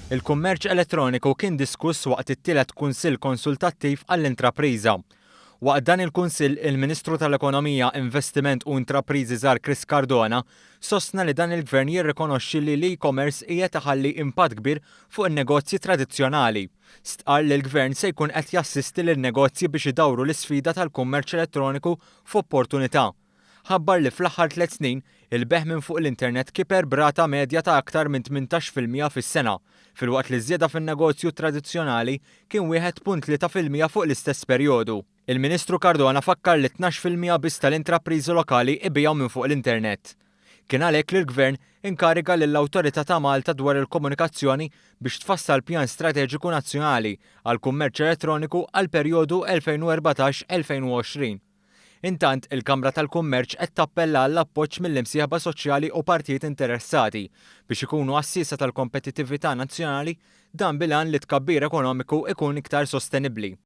Il-kummerċ elettroniku kien diskuss waqt it-tielet Kunsill Konsultattiv għall-Intrapriża. Waqt dan il-Kunsill, il-Ministru tal-Ekonomija, Investiment u Intrapriżi Żgħar Chris Cardona sostna li dan il-Gvern jirrikonoxxi li l-e-commerce qiegħed iħalli impatt kbir fuq in-negozji tradizzjonali. Stqarr li l-Gvern se jkun qed jassisti lin-negozji biex idawru l-isfida tal-kummerċ elettroniku f'opportunità. Ħabbar li fl-aħħar tliet snin, il-bejgħ minn fuq l-internet kiber b'rata medja ta' aktar minn 18% fis-sena, filwaqt li ż-żieda fin-negozju tradizzjonali kien 1.3% fuq l-istess perjodu. Il-Ministru Cardona fakkar li 12% biss tal-intrapriżi lokali ibigħu minn fuq l-internet. Kien għalhekk li l-Gvern inkariga lill-Awtorità ta' Malta dwar il-Komunikazzjoni biex tfassal pjan strateġiku nazzjonali għall-kummerċ elettroniku għall-perjodu 2014-2020. Intant, il-Kamra tal-Kummerċ qed tappella għall-appoġġ mill-imsieħba soċjali u partijiet interessati biex ikunu għassiesa tal-kompetittività nazzjonali, dan bil-għan li tkabbir ekonomiku ikun iktar sostenibbli.